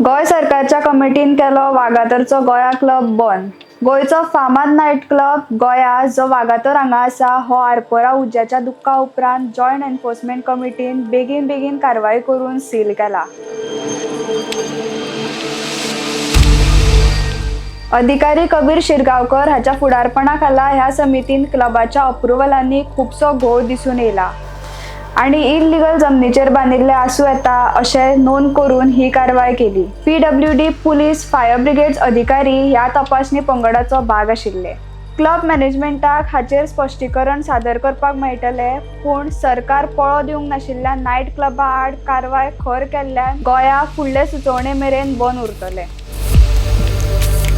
गोंय सरकारच्या कमिटीन केलो वागातरचो गोया क्लब बंद. गोंयचो फामाद नायट क्लब गोया जो वागातोर हांगा आसा हो आरपोरा उज्याच्या दुख्खा उपरांत जॉयंट एनफोर्समेंट कमिटीन बेगीन बेगीन कारवाय करून सील केला. अधिकारी कबीर शिरगांवकर हाच्या फुडारपणा खाला ह्या समितीन क्लबाच्या अप्रुवलांनी खुबसो घोळ दिसून येयला आनी इल्लिगल जमनीचेर बांदिल्ले आसूं येता अशें नोंद करून ही कारवाय केली. पीडब्ल्यूडी, पुलीस, फायर ब्रिगेड्स अधिकारी ह्या तपासणी पंगडाचो भाग आशिल्ले. क्लब मॅनेजमेंटाक हाचेर स्पश्टीकरण सादर करपाक मेळटलें, पूण सरकार पळो दिवंक नाशिल्ल्या नायट क्लबा आड कारवाय खर केल्ल्यान गोंया फुडले सुचोवणे मेरेन बंद उरतलें.